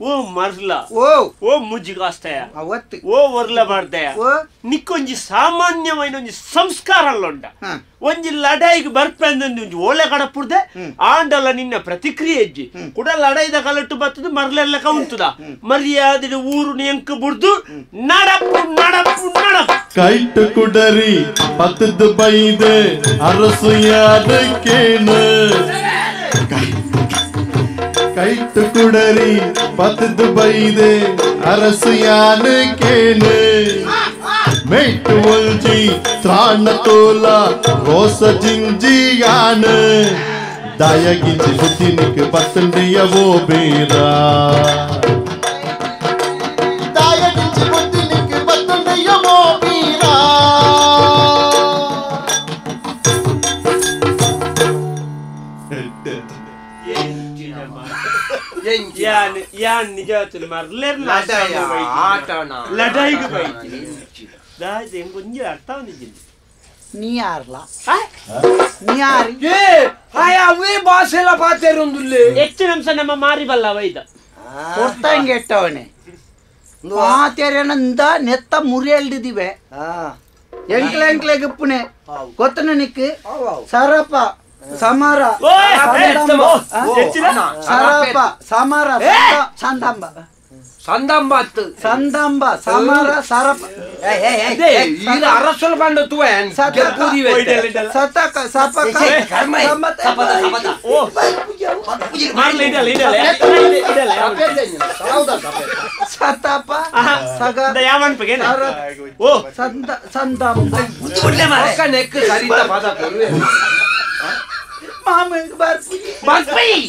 ಓ ಮರ್ಲ ಓ ಓ ಮುಜ್ಜಿಗಾಸ್ತಯ ಓ ಒರ್ಲ ಬಾರ್ದಯ ನಿಕ್ಕೊಂಜಿ ಸಾಮಾನ್ಯమైన ಒಂಜಿ ಸಂಸ್ಕಾರ ಉಂಡ ಒಂಜಿ ಲಡಾಯಿಗೆ ಬರ್ಪೆಂದೊಂದು ಒಂಜಿ ಓಲೆ ಕಡಪುರ್ದೆ ಆಂಡಲ ನಿನ್ನ ಪ್ರತಿಕ್ರಿಯೆ ಇಜ್ಜಿ ಕೂಡ ಲಡಾಯಿದ ಕಲಟ್ಟು ಬತ್ತದು ಮರ್ಲೆಲ್ಲ ಕೌಂತದ ಮರ್ಯಾದೆ ಊರು ಎಂಕ್ ಬುಡ್ದು ನಡಪು ನಡಪು ನಡಪು ಕೈಟು ಕುಡರಿ ಪತ್ತದು ಬೈದೆ ಅರಸು ಯಾದಕ್ಕೇನು ಕೈಟು ಕುಡರಿ ಪತ್ತದು ಬೈದೆ ಅರಸು ಯಾನಕೇನು ಮೇಟು ಒಲ್ಜಿ ತ್ರಾಣ ತೋಲ ರೋಸ ಜಿಂಜಿಯಾನ ದಾಯಗಿಂಜಿ ಬುದ್ಧಿನಿಕ್ ಪತ್ತಂಡಿಯವೋ ಬೇರ ದಾಯಗಿಂಜಿ ಬುದ್ಧಿನಿಕ್ ಪತ್ತಂಡಿಯವೋ ಬೀರ ಯಾನ್ ನಿಜ ಮರ್ಲೇರ್ನ ಲಡಾಯಿಗೆ ಬೈತಿ ದಾಯ್ತು ಹೆಂಗ್ ಒಂಜಿ ಅರ್ಥ ಒಂದಿದ್ದೀನಿ ನೀ ಯಾರ್ಲ ನೀ ಯಾರು ಏ ಹಾಯ್ ಅವೇ ಭಾಷೆಲ ಪಾತೇರೊಂದುಲ್ಲೆ ಹೆಚ್ಚು ನಮ್ಸ ನಮ್ಮ ಮಾರಿ ಬಲ್ಲ ವೈದ ಕೊಡ್ತಂಗೆ ಎಟ್ಟವನೆ ಪಾತೇರೇನಂದ ನೆತ್ತ ಮುರಿಯಲ್ದಿದಿವೆ ಎಂಕ್ಲೆ ಎಂಕ್ಲೆ ಗಿಪ್ಪುನೆ ಗೊತ್ತನ ನಿಕ್ ಸರಪ ಸಮರ ಸರಪ ಸಮರ ಸಂದಂಬ ಸಂದಂಬ ಸಂದಂಬ ಸಮರ ಸರಪ ಅರಸಲ್ ಬಂಡ ಸತಕ ಸಪಕ ಸತಪ ಸಗ ಸಂದ ಸಂದಂಬ ಮಾಮಂಗ್ ಬರ್ಪುಜಿ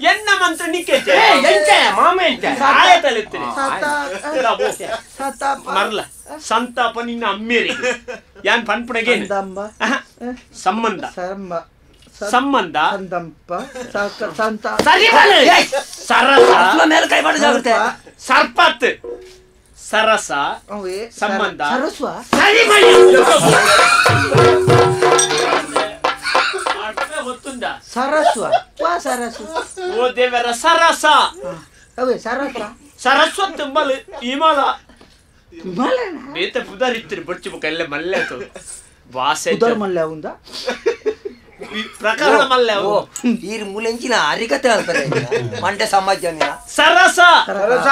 ಎನ್ನ ಮಂತ್ರ ನಿಕ್ಕೆಚ್ಚೆ ಎಂಚೆ ಮಾಮ ಎಂಚೆ ಆಯತಲೆತ್ತನೆ ಸತಪ ಮರ್ಲ ಸಂತಾಪ ನಿನ್ನ ಅಮ್ಮೇರಿ ಯಾನ್ ಪನ್ಪುಣಗೆ ಸಂಬಂಧ ಸಂಬಂಧ ಸಂದಂಪ ಸಂತ ಸರಿ ಬಲ ಸರಸ ಮೇಲೆ ಕೈ ಮಾಡಿ ಜಾಗ್ರತೆ ಸರ್ಪತ್ ಸರಸ ಸಂಬಂಧ ಸರಸ್ವ ಸರಿ ಬಲ ಸರಸ್ವ ವಾ ಸರಸ್ವ ಓ ದೇವರ ಸರಸ ಅವೇ ಸರಸ ಸರಸ್ವತ್ ಮಲ ಹಿಮಾಲ ಹಿಮಾಲನ ಬೇತ ಪುದರ್ ಇತ್ತಿರಿ ಬೊಚ್ಚು ಬೊಕ ಎಲ್ಲ ಮಲ್ಲೆ ಆತು ವಾಸೆ ಪುದರ್ ಮಲ್ಲೆ ಉಂದ ಪ್ರಕರಣ ಮಲ್ಲೆ ಓ ಈರ್ ಮುಲೆಂಚಿನ ಅರಿಕತೆ ಅಂತಾರೆ ಮಂಡೆ ಸಮಾಜ ನಿನ ಸರಸ ಸರಸ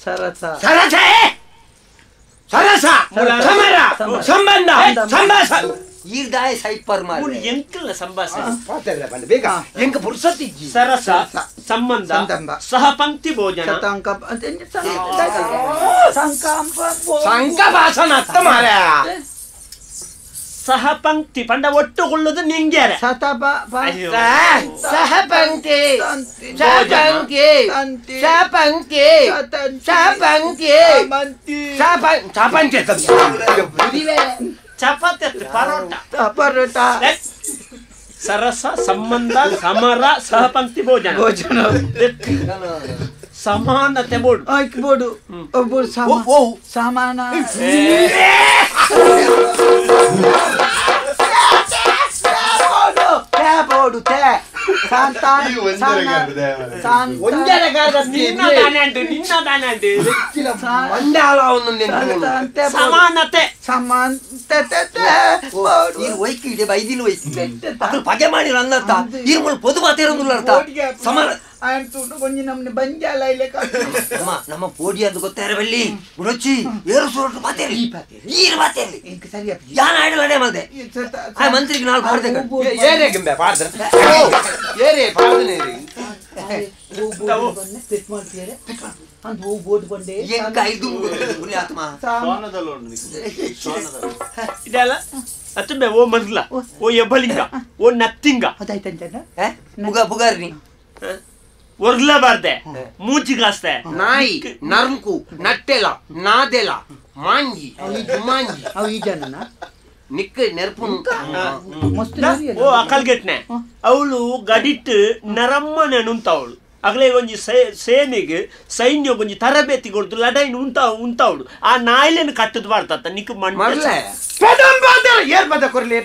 ಸರಸ ಸರಸ ಸರಸ ಸಮರ ಸಂಬಂಧ ಸಂಭಾಷ ಈರ್ದಾಯ ಸೈಪರ್ ಮಾರೆ ಎಂಕಲ್ನ ಸಂಭಾಷಣೆ ಪಾತೆಲ್ಲ ಬಂದ ಬೇಗ ಎಂಕ ಪುರ್ಸತ್ ಇಜ್ಜಿ ಸರಸ ಸಂಬಂಧ ಸಹ ಪಂಕ್ತಿ ಭೋಜನ ಶತಾಂಕ ಸಂಕಂಪ ಸಂಕ ಭಾಷಣ ಅತ್ತ ಮಾರೆ ಸಹ ಪಂಕ್ತಿ ಪಂಡ ಒಟ್ಟುಕೊಳ್ಳುವುದು ನಿಂಗ್ಯಾರ ಸತಪ ಸಹ ಪಂಕ್ತಿ ಸಹ ಪಂಕ್ತಿ ಸಹ ಪಂಕ್ತಿ ಸಹ ಪಂಕ್ತಿ ಸಹ ಪಂಕ್ತಿ ಚಪಾತಿ ಪರೋಟ ಪರೋಟ ಸರಸ ಸಂಬಂಧ ಸಮರ ಸಹಪಂಕ್ತಿ ಭೋಜನ ಭೋಜನ ಸಮಾನತೆ ಬೋರ್ಡು ಆಯ್ತು ಬೋರ್ಡು ಒಬ್ಬರು ಸಮಾನ ಬೋರ್ಡು ತೇ ಸಮಾನತೆ ಪಗೆ ಮಾಡಿ ಅನ್ನರ್ಥ ಈರ್ ಮುಳು ಪೊದು ಮಾತೇರೊಂದುಲ್ಲ ಅರ್ಥ ಸಮಾನ ఆయన తూట కొంచెం నమ్మని బంజాల ಅಮ್ಮ ನಮ್ಮ ಪೋಡಿ ಅಂತ ಗೊತ್ತಾರೆ ಬಲ್ಲಿ ಬುಡೊಚ್ಚಿ ಏರು ಸೂರಟ್ಟು ಪಾತೇರಿ ಈರು ಪಾತೇರಿ ఇంక ಸರಿ ಯಾನ ಆಡಲಡೆ ಮಲ್ದೆ ಆ ಮಂತ್ರಿಗೆ ನಾಲ್ಕು ಪಾಡ್ದೆ ಏರೇ ಗಿಂಬೆ ಪಾಡ್ದೆ ಏರೇ ಪಾಡ್ದೆ ಇದೆಲ್ಲ ಅತ್ತಂಬೆ ಓ ಮರ್ಲ ಓ ಎಬ್ಬಲಿಂಗ ಓ ನತ್ತಿಂಗ ಬುಗಾರ್ನಿ ಒರ್ಲಬಾರ್ದೆ ಮೂಚಿಗಾಸ್ತೆ ನಾಯಿ ನರ್ಕು ನಟ್ಟೆಲ ನಾದೆಲ ಮಾಂಜಿ ಮಾಂಜಿ ಅವು ಈ ಜನನ ನಿಕ್ಕ ನೆರ್ಪು ಓ ಅಕಲ್ಗೆಟ್ನೆ ಅವಳು ಗಡಿಟ್ಟು ನರಮ್ಮನೆ ನುಂತಾವಳು ಅಗಲೇ ಒಂಜಿ ಸೇನೆಗೆ ಸೈನ್ಯ ಒಂಜಿ ತರಬೇತಿ ಕೊಡ್ತು ಲಡೈನ್ ಉಂಟ ಉಂತಾವಳು ಆ ನಾಯಿಲೇನು ಕಟ್ಟದು ಬಾರ್ತ ನಿಕ್ ಮಣ್ಣೆ ಏರ್ ಪದ ಕೊರ್ಲಿ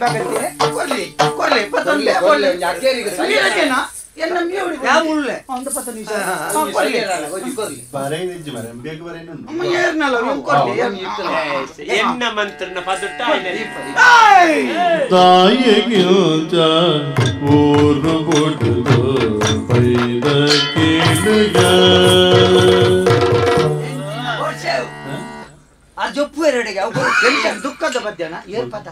ಕೊರ್ಲಿ ಕೊರ್ಲಿ ಪದೊರ್ಲಿ ಕೊರ್ಲಿ ಎನ್ನ ಮಂತ್ರನ ಪದುಟ್ಟ ತಾಯಿಗಿಂತ ಊರು ಬುಡುದು ಬೈದ ಕೇಳುಗ ಆ ಜೊಪ್ಪು ಎರಡೆಗೆ ದುಃಖದ ಪದ್ಯನ ಏರ್ ಪದ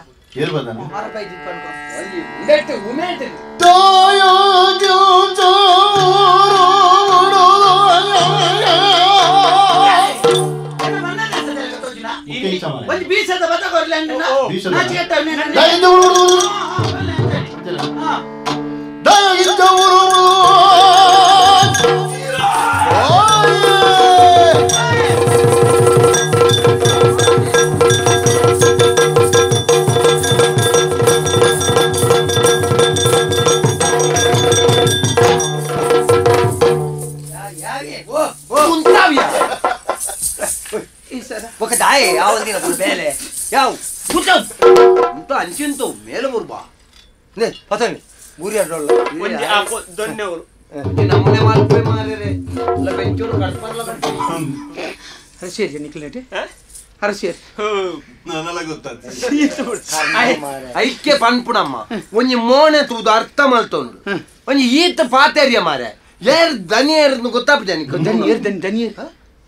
ಬೇಲೆ ಯಾವ ಅಂತ ಅಂಚಿಂತು ಮೇಲೆ ಬುರ್ಬಾ ನೇ ಪತಂಗಿ ಬೂರಿ ಅಡ್ಡೋಲ್ಲ ದೊಣ್ಣೆವರು ನಮ್ಮನೆ ಮಾಲ್ಪೆ ಮಾರೇರೆ ಇಲ್ಲ ಬೆಂಚೂರು ಕಡ್ಪರ್ಲ ಹರಸೇರಿ ನಿಕ್ಲೇಟೆ ಹರಸೇರಿ ನಾನೆಲ್ಲ ಗೊತ್ತಾಯ್ತು ಐಕ್ಯ ಪನ್ಪುಣಮ್ಮ ಒಂಜಿ ಮೋಣೆ ತೂದು ಅರ್ಥ ಮಲ್ತೊಂಡು ಒಂಜಿ ಈತ ಪಾತೇರಿಯ ಮಾರೆ ಏರ್ ದನಿಯರ್ ಗೊತ್ತಾಪುಜ ನಿಕ್ ದನಿಯರ್ ದನಿ ದನಿಯರ್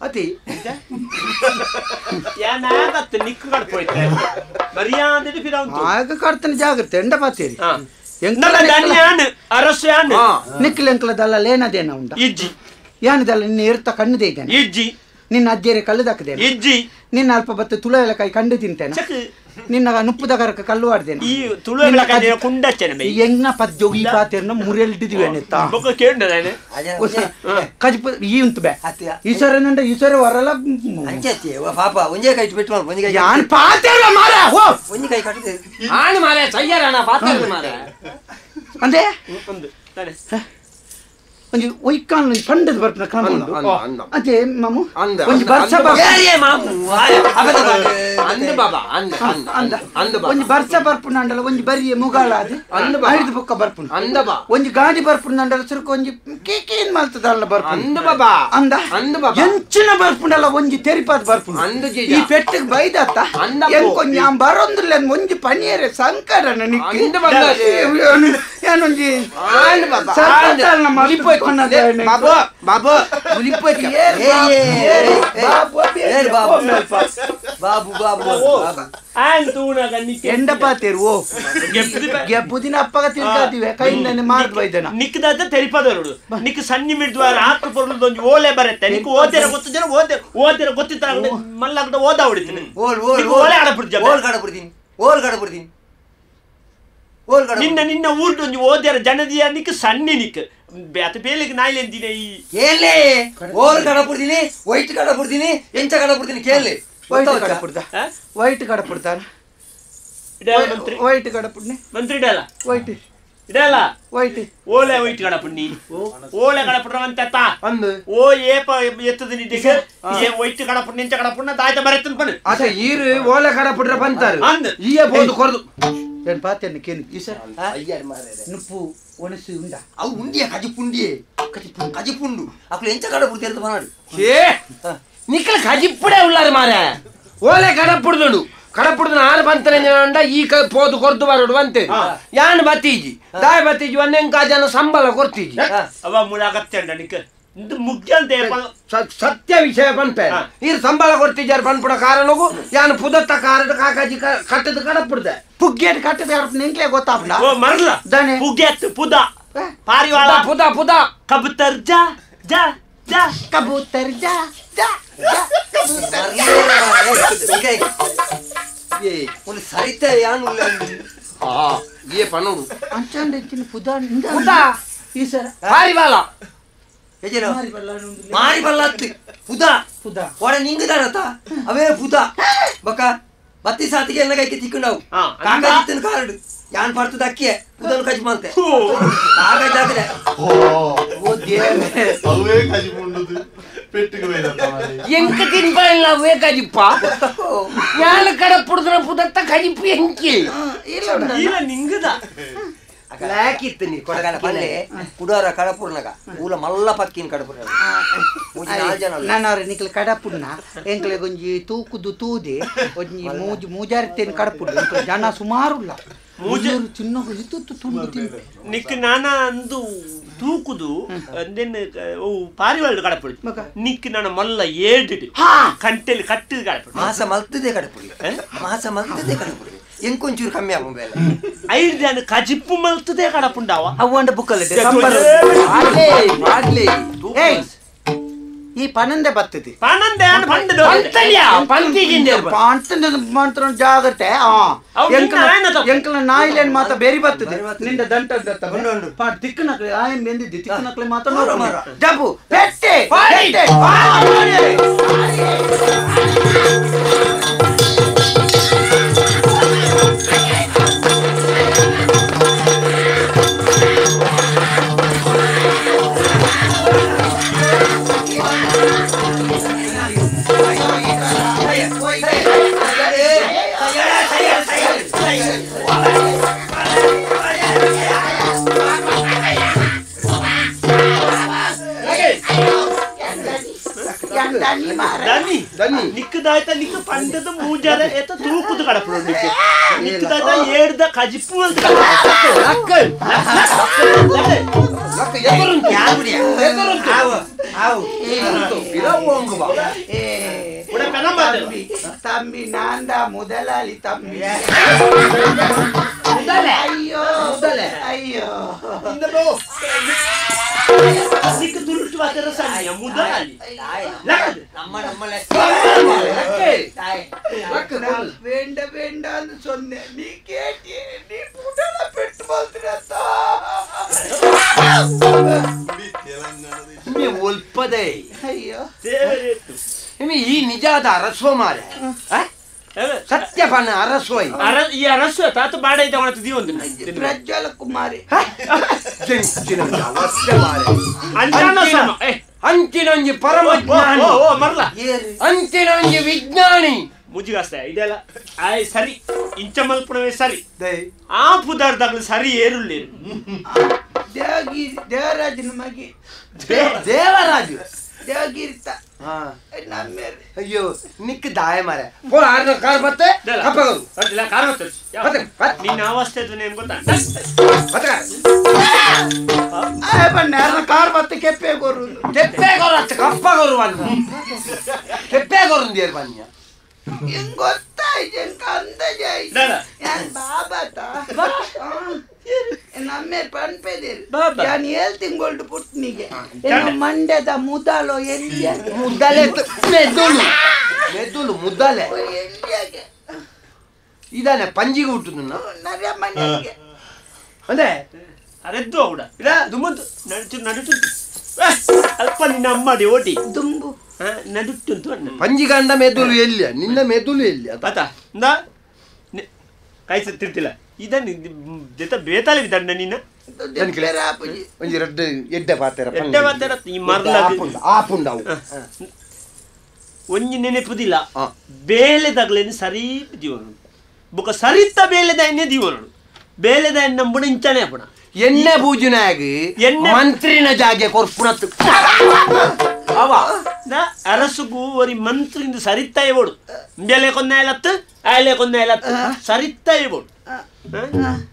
ಅತಿ ಯಾನಾಗತ್ತೆ ನಿಕ್ಕು ಕಡ್ಪೋಯ್ತೆ ಮರ್ಯಾದೆ ಫಿರಾಂತು ಆಗ ಕಡ್ತನ ಜಾಗ್ರತೆ ಎಂಡ ಪಾತೇರಿ ದನಿಯಾನ್ ಅರಸ್ಯಾನ್ ನಿಕ್ಲೆಂಕ್ಲ ದಲ್ಲ ಲೇನದೇನ ಉಂಡ ಇಜ್ಜಿ ಯಾನದಲ್ಲ ನಿನ್ನ ಎರ್ತ ಕಣ್ಣು ದೇಯ್ತಾನೆ ಇಜ್ಜಿ ನಿನ್ನ ಅಜ್ಜೇರೆ ಕಲ್ಲುದಾಕದೇನೆ ಇಜ್ಜಿ ನಿನ್ನ ಅಲ್ಪ ಬತ್ತು ತುಳ ಕಾಯಿ ಕಂಡು ತಿಂತೇನೆ ನಿನ್ನ ನುಪ್ಪುದ ಕರಕ ಕಲ್ಲು ಆಡ್ದೇನೆ ಈ ತುಳು ಕಾಯಿ ಕುಂಡಚ್ಚನೆ ಎಂಗ್ನ ಪದ್ಯ ಈ ಪಾತೇರ್ನ ಮುರೆಲ್ಡಿದಿವೇನೆ ಬೊಕ್ಕ ಕೇಂಡದಾನೆ ಕಜಿಪ ಈ ಉಂಟು ಬೇ ಈ ಸರ ಈ ಸರ ವರಲ ಅಂಚೆ ಪಾಪ ಒಂಜೇ ಕೈ ಬಿಟ್ಟು ಮಾಡು ಒಂಜಿ ಕೈ ಯಾನ್ ಪಾತೇರ ಮಾರ ಹೋ ಒಂಜಿ ಕೈ ಕಟ್ಟಿದೆ ಆಣ್ ಮಾರೆ ಸಯ್ಯರಣ ಪಾತೇರ ಮಾರೆ ಅಂದೆ ಒಂದು ತಾನೆ ಒಂಜಿ ಒಯ್ಕಾನ್ ಒಂಜಿ ಪಂಡದ ಬರ್ಪುನ ಕ್ರಮ ಉಂಡು ಅದೇ ಮಾಮು ಒಂಜಿ ಬರ್ಸ ಮಾಮು ಅಂದ ಬಾಬಾ ಅಂದ ಅಂದ ಅಂದ ಒಂಜಿ ಬರ್ಸ ಬರ್ಪುನ ಅಂಡಲ ಒಂಜಿ ಬರಿಯ ಮುಗಾಳ ಅದು ಅಂದ ಐದು ಬೊಕ್ಕ ಬರ್ಪುನ ಅಂದ ಬಾ ಒಂಜಿ ಗಾಡಿ ಬರ್ಪುನ ಅಂಡಲ ಸುರುಕು ಒಂಜಿ ಕೇಕೇನ್ ಮಲ್ತದಲ್ಲ ಬರ್ಪುನ ಅಂದ ಬಾಬಾ ಅಂದ ಅಂದ ಬಾಬಾ ಎಂಚಿನ ಬರ್ಪುಂಡಲ ಒಂಜಿ ತೆರಿಪಾದ ಬರ್ಪುನ ಅಂದ ಈ ಪೆಟ್ಟಿಗೆ ಬೈದತ್ತ ಎಂಕೊಂಜಿ ಆಂ ಬರೊಂದುಲ್ಲ ಒಂಜಿ ಪನಿಯರೆ ಸಂಕಡನ ನಿಕ್ಕಿ ಅಂದ ಬಂದ ಏನೊಂಜಿ ಆಂಡ್ ಬಾಬಾ ಬಾಬು ಬಾಬು ಬಾಬು ಬಾಬು ಎಂಡ ಪಾತೇರು ಓ ಗೆಪ್ಪುದಿನ ಅಪ್ಪಗ ತಿರ್ಗಾದಿವೆ ಕೈಯಿಂದನೆ ಮಾರ್ದು ಬೈದನ ನಿಕ್ಕದಾದ ತೆರಿಪದರುಡು ನಿಕ್ಕ ಸನ್ನಿ ಮಿಡ್ದ್ವಾರ ಆತ್ರ ಪೊರ್ಲುದ ಒಂಜಿ ಓಲೆ ಬರುತ್ತೆ ನಿಕ್ಕ ಓದೇರ ಗೊತ್ತಿದ್ದರೆ ಓದೆ ಓದೇರ ಗೊತ್ತಿತ್ತ ಮಲ್ಲಾಗದ ಓದ ಹೊಡಿತೀನಿ ಓಲ್ ಓಲ್ ಓಲೆ ಆಡಬಿಡ್ತೀನಿ ಓಲ್ ಕಾಡಬಿಡ್ತೀನಿ ಓಲ್ ಕಾಡಬಿಡ್ತೀನಿ ನಿನ್ನ ನಿನ್ನ ಊರ್ಡು ಒಂಜಿ ಓದೇರ ಜನದಿಯ ನಿಕ್ಕ ಸನ್ನಿ ನಿಕ್ಕ ಅತ ಬೇಲಿಗೆ ನಾಯಿಲೆಂದಿನ ಈ ಕೇಳಿ ಓಲ್ ಕಡಪುಡ್ತೀನಿ ವೈಟ್ ಕಡಪುಡ್ತೀನಿ ಎಂಚ ಕಡಪುಡ್ತೀನಿ ಕೇಳಿ ವೈಟ್ ಕಡಪುಡ್ದ ವೈಟ್ ಕಡಪುಡ್ತಾನ ವೈಟ್ ಕಡಪುಡ್ನೆ ಮಂತ್ರಿ ಇಡಲ್ಲ ವೈಟ್ ಇಡಲ್ಲ ವೈಟ್ ಓಲೆ ವೈಟ್ ಕಡಪುಡ್ನಿ ಓಲೆ ಕಡಪುಡ್ರವಂತ ಅಂದು ಓ ಏಪ ಎತ್ತದ ನಿಟ್ಟಿಗೆ ಏ ವೈಟ್ ಕಡಪುಡ್ನಿ ಎಂಚ ಕಡಪುಡ್ನ ತಾಯ್ತ ಬರೆತ್ತನ್ ಪಣ ಅತ ಈರು ಓಲೆ ಕಡಪುಡ್ರ ಬಂತಾರು ಅಂದು ಈಯ ಬೋದು ಕೊರದು ಏನ್ ಪಾತೇನ ಕೇನು ಈ ಸರ್ ನುಪ್ಪು ಒಣಸು ಉಂಡ ಅವು ಉಂಡಿಯ ಕಜಿಪುಂಡಿಯೇ ಕಜಿಪುಂಡು ಅಕ್ಲು ಎಂಚ ಕಡಪುಡ್ತಿ ಅಂತ ಮಾಡು ಏ ನಿಕ್ಕಲ ಕಜಿಪ್ಪುಡೆ ಉಳ್ಳಾರು ಮಾರೆ ಓಲೆ ಕಡಪುಡ್ದುಂಡು ಕಡಪುಡ್ದು ಆರು ಬಂತನೆ ಈ ಪೋದು ಕೊರ್ದು ಬರೋಡು ಬಂತೆ ಯಾನ್ ಬತ್ತೀಜಿ ದಾಯ ಬತ್ತೀಜಿ ಒಂದೆಂಕ ಜನ ಸಂಬಳ ಕೊರ್ತೀಜಿ ಅವ ಮುಲಾಗತ್ತೆ ನಿಕ್ ಸತ್ಯ ವಿಷಯ ಪನ್ಪೆ ನೀರು ಸಂಬಳ ಕೊಡ್ತಿದ್ದಾರೆ ಪನ್ಪುಡ ಕಾರಣಗೂ ಯಾನು ಪುದತ್ತ ಕಾರಣ ಕಾಕಾಜಿ ಕಟ್ಟದ ಕಡಪುಡ್ದೆ ಪುಗ್ಗೇಟ್ ಕಟ್ಟದ ನಿಂಕ್ಲೆ ಗೊತ್ತಾಪುಂಡ ಓ ಮರ್ಲ ಪುಗ್ಗೆತ್ ಪುದ ಪಾರಿವಾಳ ಪುದ ಪುದ ಕಬೂತರ್ ಜಾ ಜಾ ಜಾ ಕಬೂತರ್ ಜಾ ಜಾ ಕಬೂತರ್ ಏ ಒಂದು ಸರಿತ ಯಾನು ಆ ಏ ಪನೋಡು ಅಂಚಂಡ ಇತ್ತಿನ ಪುದ ಪುದ ಈ ಸರ ಪಾರಿವಾಳ ಮಾರಿ ಬಲ್ಲತ್ತು ಪುದ ಪುದ ಒಡ ನಿಂಗುದಾನತ ಅವೇ ಪುದ ಬಕ ಬತ್ತಿ ಸಾತಿಗೆ ಎಲ್ಲ ಕೈಗೆ ತಿಕ್ಕೊಂಡವು ಕಾಕಾಜಿತ್ತನ ಕಾರಡು ಯಾನ್ ಪರ್ತದ ಅಕ್ಕಿಯೆ ಪುದನು ಕಜಿ ಮಂತೆ ಕಾಕಾಜಿ ಹಾಕಿದೆ ಓ ದೇವರೇ ಅವೇ ಕಜಿ ಮುಂಡುದು ಪೆಟ್ಟಿಗೆ ಹೋಯ್ದತ್ತ ಎಂಕ ತಿನ್ಪಲ್ಲ ಅವೇ ಕಜಿಪ್ಪ ಯಾನ ಕಡ ಪುಡದ್ರ ಪುದತ್ತ ಕಜಿಪ್ಪು ಎಂಕಿ ಇಲ್ಲ ನಿಂಗುದ ಲಾಕಿತ್ತು ನೀ ಕೊಡಗಲ ಪಲ್ಲೆ ಕುಡಾರ ಕಡಪುರ್ನಗ ಊಲ ಮಲ್ಲ ಪಕ್ಕಿನ ಕಡಪುರ್ನ ನಾನು ಅವ್ರೆ ನಿಕ್ಲೆ ಕಡಪುರ್ನ ಎಂಕ್ಲೆ ಒಂಜಿ ತೂಕುದು ತೂದೆ ಒಂಜಿ ಮೂಜು ಮೂಜಾರಿತೇನು ಕಡಪುರ್ನ ಎಂಕ್ಲೆ ಜನ ಸುಮಾರುಲ್ಲ ಮೂಜೂರು ಚಿನ್ನಗು ಇತ್ತು ತುಂಡು ತಿಂದು ನಿಕ್ ನಾನ ಅಂದು ತೂಕುದು ಅಂದೆನ್ ಓ ಪಾರಿವಾಳ ಕಡಪುಡಿ ನಿಕ್ ನಾನ ಮಲ್ಲ ಏಡಿಡಿ ಕಂಟೆಲಿ ಕಟ್ಟಿದ ಕಡಪುಡಿ ಮಾಸ ಮಲ್ತದೆ ಕಡಪುಡಿ ಮಾಸ ಮಲ್ತದೆ ಕಡಪುಡಿ ಎಂಕೊಂಚೂರು ಕಮ್ಮಿ ಆಗ ಬೇಲೆ ಐದು ಜನ ಕಜಿಪ್ಪು ಮಲ್ತದೆ ಕಡಪುಂಡಾವ ಅವ್ವಂಡ ಬುಕ್ಕಲ್ಲಿ ಏಯ್ ಈ ಪನಂದೆ ಬರ್ತದೆ ಪನಂದೆ ಪಂಡದ ಪಂತಂದ ಮಾತ್ರ ಜಾಗ್ರತೆ ಎಂಕಲ ನಾಯಿಲೇನ್ ಮಾತ್ರ ಬೇರೆ ಬರ್ತದೆ ನಿಂದ ದಂಟ ತಿಕ್ಕನಕ್ಲೆ ಆಯನ್ ಬೆಂದಿದ್ದಿ ತಿಕ್ಕನಕ್ಲೆ ಮಾತ್ರ ಜಬ್ಬು ಪೆಟ್ಟೆ ಪೆಟ್ಟೆ ನಿಕ್ಕದಾಯ್ತ ನಿಕ್ಕ ಪಂಡದ ಮೂಜಾರ ಏತ ತೂಕುದು ಕಡಪುಡು ನಿಕ್ಕ ನಿಕ್ಕದಾಯ್ತ ಏಡ್ದ ಕಜಿಪ್ಪು ಅಂತ தம்பி நான் தான் முதலாளி தம்பி ஐயோ ஐயோ முதலாளி வேண்ட வேண்டான்னு சொன்னேன் நீ கேட்டியே நீ புடல பெட்டு போத்துறதா ಒಲ್ಪದೆ ಅಯ್ಯೋ ಈ ನಿಜಾದ ಅರಸೋ ಮಾರೆ ಸತ್ಯಪಾನ ಅರಸೋಯ್ ಈ ಅರಸು ತಾತ ಬಾಡ ಇದ್ದ ಒಂದು ಪ್ರಜ್ವಲ ಕುಮಾರಿ ಅಂಚಿನೊಂಜಿ ಪರಮ ಮರ್ಲ ಅಂಚಿನೊಂಜಿ ವಿಜ್ಞಾನಿ ಮುಜಿಗಾಸ್ತ ಇದೆಲ್ಲ ಆಯ್ ಸರಿ ಇಂಚ ಮಲ್ಪುಣವೇ ಸರಿ ಆ ಪುದಾರ್ದಾಗ್ಲು ಸರಿ ಏರುಳ್ಳೇರು ದೇವಗಿರಿ ದೇವರಾಜನ ಮಗಿ ದೇವರಾಜು ದೇವಗಿರಿತ ಅಯ್ಯೋ ನಿಕ್ ದಾಯ ಮಾರೆ ಪೋ ಆರ್ನ ಕಾರ್ ಬತ್ತೆ ಕಪ್ಪಗರು ಅಲ್ಲ ಕಾರ್ ಬತ್ತೆ ನಿನ್ನ ಅವಸ್ಥೆ ನೇನು ಗೊತ್ತಾ ಬತ್ತೆ ಆ ಬಣ್ಣ ಆರ್ನ ಕಾರ್ ಬತ್ತೆ ಕೆಪ್ಪೆ ಗೊರು ಕೆಪ್ಪೆ ಗೊರು ಅತ್ತ ಕಪ್ಪಗರು ಬನ್ನ ಕೆಪ್ಪೆ ಗೊರು ಅಂದಿಯರ್ ಬನ್ನಿ ಹೆಂಗ್ ಗೊತ್ತಾಯ್ತು ಹೆಂಗ್ ಅಂದಾಜ್ ಆಯ್ತು ಯಾನ್ ಬಾಬಾತ ನಮ್ಮೆ ಪನ್ಪೆದಿರು ಯಾನ್ ಏಳು ತಿಂಗಳು ಪುಟ್ನಿಗೆ ಮಂಡ್ಯದ ಮುದಾಲೋ ಎಲ್ಲಿ ಮುದ್ದಾಲೆ ಮೆದುಳು ಮೆದುಳು ಮುದ್ದಾಲೆ ಇದಾನೆ ಪಂಜಿಗೆ ಹುಟ್ಟುದು ಮನೆಗೆ ಅದೇ ಅರೆದ್ದು ಕೂಡ ಇಲ್ಲ ದುಮ್ಮಂತು ನಡುಟು ನಡುಟು ಅಲ್ಪ ನಿನ್ನ ಅಮ್ಮಡಿ ಓಟಿ ದುಂಬು ನಡುಟುಂತು ಪಂಜಿಗಂಡ ಮೆದುಳು ಎಲ್ಲಿಯ ನಿನ್ನ ಮೆದುಳು ಎಲ್ಲಿ ತಾತ ಇಂದ ಕೈ ತಿರ್ತಿಲ್ಲ ಇದನ್ನ ಜೊತೆ ಬೇತಾಲೆ ದಂಡ ನಿನ್ನ ಒಂಜಿ ರಡ್ಡು ಎಡ್ಡೆ ಪಾತೆರ ಎಡ್ಡೆ ಪಾತೆರ ಈ ಮರ್ಲ ಆಪುಂಡವು ಒಂಜಿ ನೆನೆಪುದಿಲ್ಲ ಬೇಲೆದಾಗ್ಲೇನು ಸರಿ ದಿವನು ಬೊಕ ಸರಿತ ಬೇಲೆದ ಎಣ್ಣೆ ದಿವನು ಬೇಲೆದ ಎಣ್ಣೆ ಇಂಚನೆ ಅಪ್ಪಣ ಎಣ್ಣೆ ಪೂಜನಾಗಿ ಎಣ್ಣೆ ಮಂತ್ರಿನ ಜಾಗೆ ಕೊರ್ಪುಣತ್ತು ಅವ ಅರಸುಗು ಒರಿ ಮಂತ್ರಿಂದ ಸರಿತಾಯ ಬೋಡು ಇಂಬೆಲೆ ಕೊನ್ನಾಯಲತ್ತು ಆಯಲೆ ಕೊನ್ನಾಯಲತ್ತು ಸರಿತಾಯ ಬೋಡು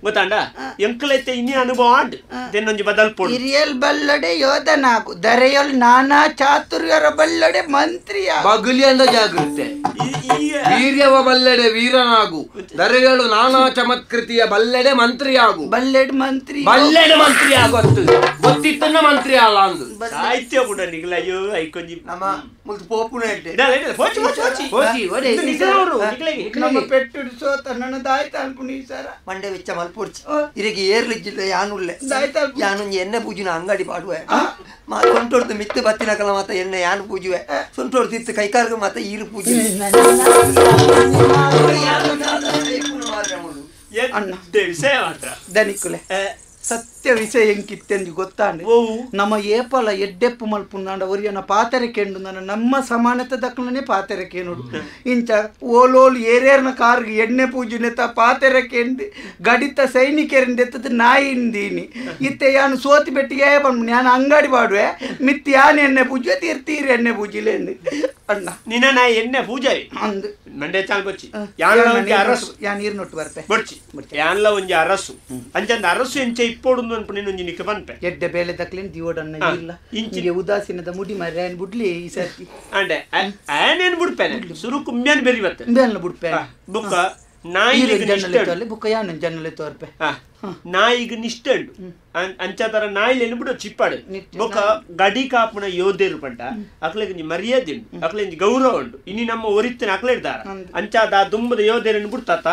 ಗೊತ್ತಾಂಡ ಎಂಕಲೈತೆ ಇನ್ನಿ ಅನುಭವ ಆಂಡ್ ದೆನ್ನೊಂಜಿ ಬದಲ್ ಪೋಡು ಹಿರಿಯಲ್ ಬಲ್ಲಡೆ ಯೋಧನಾಗು ದರೆಯಲ್ ನಾನಾ ಚಾತುರ್ಯರ ಬಲ್ಲಡೆ ಮಂತ್ರಿಯ ಬಗುಲಿಯಂದ ಜಾಗೃತೆ ವೀರ್ಯವ ಬಲ್ಲೆಡೆ ವೀರನಾಗು ದರೆಯಳು ನಾನಾ ಚಮತ್ಕೃತಿಯ ಬಲ್ಲೆಡೆ ಮಂತ್ರಿಯಾಗು ಬಲ್ಲೆಡ್ ಮಂತ್ರಿ ಬಲ್ಲೆಡೆ ಮಂತ್ರಿ ಆಗೋತ್ತು ಗೊತ್ತಿತ್ತನ್ನ ಮಂತ್ರಿ ಅಲ್ಲ ಅಂದು ಸಾಹಿತ್ಯ ಕೂಡ ನಿಗಲ ಅಯ್ಯೋ ಐಕೊಂಜಿ ನಮ್ಮ ಮುಲ್ತು ಪೋಪುನ ಹೇಳ್ತೆ ಹೋಚಿ ಹೋಚಿ ಹೋಚಿ ಹೋಚಿ ನಿಜನವರು ನಿಗಲೆಗೆ ನಮ್ಮ ಪೆಟ್ಟು ಸೋತ ನನ್ನ ದಾಯ್ತ ಅನ್ಪುನಿ ಸರ ಮಂಡೆ ವೆಚ್ಚ ಮಲ್ಪೊಡ್ಚಿ ಇರಗೆ ಏರ್ಲಿಜ್ಜಿಲ್ಲ ಯಾನುಲ್ಲೆ ಯಾನೊಂಜಿ ಎಣ್ಣೆ ಪೂಜುನ ಅಂಗಡಿ ಪಾಡುವೆ ಮಾ ಸೊಂಟೊಡ್ದು ಮಿತ್ತು ಬತ್ತಿನಕಲ ಮಾತ ಎಣ್ಣೆ ಯಾನು ಪೂಜುವೆ ಸೊಂಟೊಡ್ದು ಇತ್ತು ಕೈಕಾರ್ಗ ಮಾತ ಈರು ಪೂಜೆ ವಿಷಯ ಮಾತ್ರ ದನಿಕುಲೆ ಸತ್ಯ ವಿಷಯ ಎಂಕಿತ್ತೆಂದು ಗೊತ್ತಾಂಡೆ ನಮ್ಮ ಏಪಲ ಎಡ್ಡೆಪ್ಪು ಮಲ್ಪುಂದಾಂಡ ಒರಿಯನ ಪಾತೆರೆ ಕೆಂಡು ನನ್ನ ನಮ್ಮ ಸಮಾನತೆ ದಕ್ಕಲನೆ ಪಾತೆರೆ ಕೇನುಡು ಇಂಚ ಓಲೋಲು ಏರೇರ್ನ ಕಾರ್ಗೆ ಎಣ್ಣೆ ಪೂಜೆನೆತ ಪಾತೆರೆ ಕೆಂಡು ಗಡಿತ ಸೈನಿಕರಿಂದೆತ್ತದ ನಾಯಿಂದೀನಿ ಇತ್ತೆ ಯಾನು ಸೋತಿ ಬೆಟ್ಟಿಗೆ ಬಂದು ನಾನು ಅಂಗಡಿ ಪಾಡುವೆ ಮಿತ್ತಿ ಯಾನು ಎಣ್ಣೆ ಪೂಜೆ ತೀರ್ ತೀರ್ ಎಣ್ಣೆ ಪೂಜಿಲೇಂದು ಅಣ್ಣ ನಿನ್ನ ನಾ ಎಣ್ಣೆ ಪೂಜೆ ಅಂದು ಮಂಡೆ ಚಾಲ್ ಬಚ್ಚಿ ಯಾನ್ಲ ಒಂಜಿ ಅರಸು ಯಾನ್ ನೀರು ನೊಟ್ಟು ಬರ್ಪೆ ಬೊಡ್ಚಿ ಯಾನ್ಲ ಒಂಜಿ ಅರಸು ಅಂಚಂದ ಅರಸು ಎಂಚ ಇಪ್ಪೋಡುಂದು ಅನ್ಪುನಿ ಒಂಜಿ ನಿಕ್ಕ ಪನ್ಪೆ ಎಡ್ಡೆ ಬೇಲೆ ದಕ್ಲೇನ್ ದಿವೋಡನ್ನ ಇಲ್ಲ ಇಂಚಿಗೆ ಉದಾಸೀನದ ಮುಡಿ ಮಾರ್ರೆ ಆನ್ ಬುಡ್ಲಿ ಈ ಸರ್ತಿ ಅಂಡೆ ಆನೇನ್ ಬುಡ್ಪೆನೆ ಸುರು ಕುಮ್ಯಾನ್ ಬೆರಿ ಬತ್ತೆ ಇಂದೆಲ್ಲ ಬುಡ್ಪೆ ಬುಕ್ಕ ನಾಯಿಗೆ ಜನ್ನಲೆ ತೋರ್ಲೆ ಬುಕ್ಕ ಯಾನ್ ಜನ್ನಲೆ ತೋರ್ಪೆ ನಾಯಿಗೆ ನಿಷ್ಠೆ ಉಂಡು ಅಂಚಾತರ ನಾಯಿಲೇನು ಬಿಡು ಚಿಪ್ಪಾಡು ಬೊಕ್ಕ ಗಡಿ ಕಾಪುನ ಯೋಧೇರು ಪಂಡ ಅಕ್ಲೆಗೆ ಮರ್ಯಾದೆ ಉಂಡು ಅಕ್ಲೆ ಗೌರವ ಉಂಡು ಇನಿ ನಮ್ಮ ಒರಿತ್ತಿನ ಅಕ್ಲೆ ಇರ್ತಾರ ಅಂಚಾದ ಆ ದುಂಬದ ಯೋಧೇರನ್ನು ಬಿಡ್ತಾತ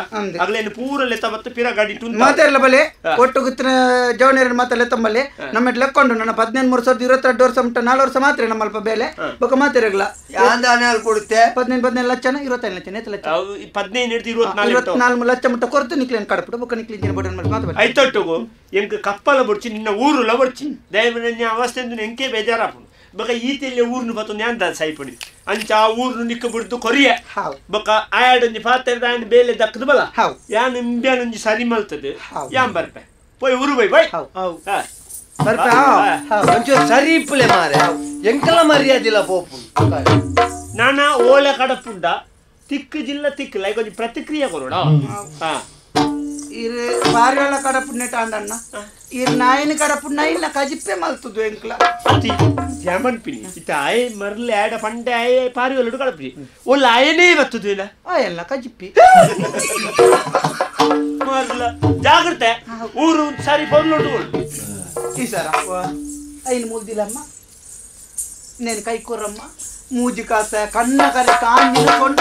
ಅಕ್ಲೇನು ಪೂರ ಲೆತ್ತ ಬತ್ತು ಪಿರ ಗಡಿ ಮಾತಾಡಲ್ಲ ಬಲೆ ಒಟ್ಟು ಗುತ್ತಿನ ಜವನೇರನ್ನು ಮಾತಲ್ಲ ತಮ್ಮಲ್ಲಿ ನಮ್ಮ ಲೆಕ್ಕೊಂಡು ನನ್ನ 18 3 22 ವರ್ಷ ಉಂಟು 4 ವರ್ಷ ಮಾತ್ರ ನಮ್ಮ ಅಲ್ಪ ಬೇಲೆ ಬೊಕ್ಕ ಮಾತಾಡಲ್ಲ ಕೊಡುತ್ತೆ 15 15 ಲಕ್ಷ 25 ಲಕ್ಷ 8 ಲಕ್ಷ 15 24 24 ಲಕ್ಷ ಮುಟ್ಟ ಕೊರತು ನಿಕ್ಲೇನು ಕಡಪಡು ಬೊಕ್ಕ ನಿಕ್ಲಿಂಜಿನ ಬಡನ್ ಮಾಡಿ ಮಾತು ಐತೊಟ್ಟುಗು ಎಂಕ್ ಕಪ್ಪಲ ಬೊಡ್ಚಿ ನಿನ್ನ ಊರುಲ ಬೊಡ್ಚಿ ದಯವಿನ ಅವಸ್ಥೆ ಎಂಕೆ ಬೇಜಾರಾಪುಂಡು ಬೊಕ ಈತೆಲ್ಲ ಊರ್ನು ಬತ್ತು ನ್ಯಾಂದ ಸೈಪುಣಿ ಅಂಚ ಆ ಊರ್ನು ನಿಕ್ಕ ಬಿಡ್ದು ಕೊರಿಯ ಬೊಕ ಆಯಾಡೊಂಜಿ ಪಾತ್ರೆ ಆಯನ್ ಬೇಲೆ ದಕ್ಕದು ಬಲ ಯಾನ್ ಇಂಬ್ಯಾನೊಂಜಿ ಸರಿ ಮಲ್ತದೆ ಯಾನ್ ಬರ್ಪೆ ಪೋಯ್ ಊರು ಬೈ ಬೈ ಬರ್ಪೆ ಒಂಚೂರು ಸರಿ ಇಪ್ಪುಲೆ ಮಾರೆ ಎಂಕಲ ಮರ್ಯಾದಿಲ್ಲ ಪೋಪು ನಾನ ಓಲೆ ಕಡಪುಂಡ ತಿಕ್ಕು ಜಿಲ್ಲ ತಿಕ್ಕು ಲೈಕ್ ಒಂಜಿ ಪ್ರತಿಕ್ರಿಯೆ ಕೊರೋಡ ಹಾ ಇರು ಪಾರಿವಾಳ ಕಡಪುಣ್ಣೆ ಅಂಡಣ್ಣ ಇರು ನಾಯಿನ ಕಡಪುಣ್ಣ ಇಲ್ಲ ಕಜಿಪ್ಪೆ ಮಲ್ತದು ಎಂಕ್ಲ ಅತಿ ಜಮನ್ಪಿನಿ ಇತ್ತ ಆಯೆ ಮರ್ಲೆ ಆಡ ಪಂಡೆ ಆಯೆ ಪಾರಿವಾಳ ಕಡಪಿ ಒಲ್ಲ ಆಯನೇ ಬತ್ತದು ಇಲ್ಲ ಆಯಲ್ಲ ಕಜಿಪ್ಪಿ ಮರ್ಲ ಜಾಗ್ರತೆ ಊರು ಸಾರಿ ಪೌರ್ಲೊಡ್ಡು ಈ ಸರ ಐನು ಮುಲ್ದಿಲ್ಲಮ್ಮ ನೇನು ಕೈ ಕೊರಮ್ಮ ಮೂಜಿ ಕಾಸ ಕಣ್ಣ ಕರೆ ಕಾಂಜಿನ ಸೊಂಟ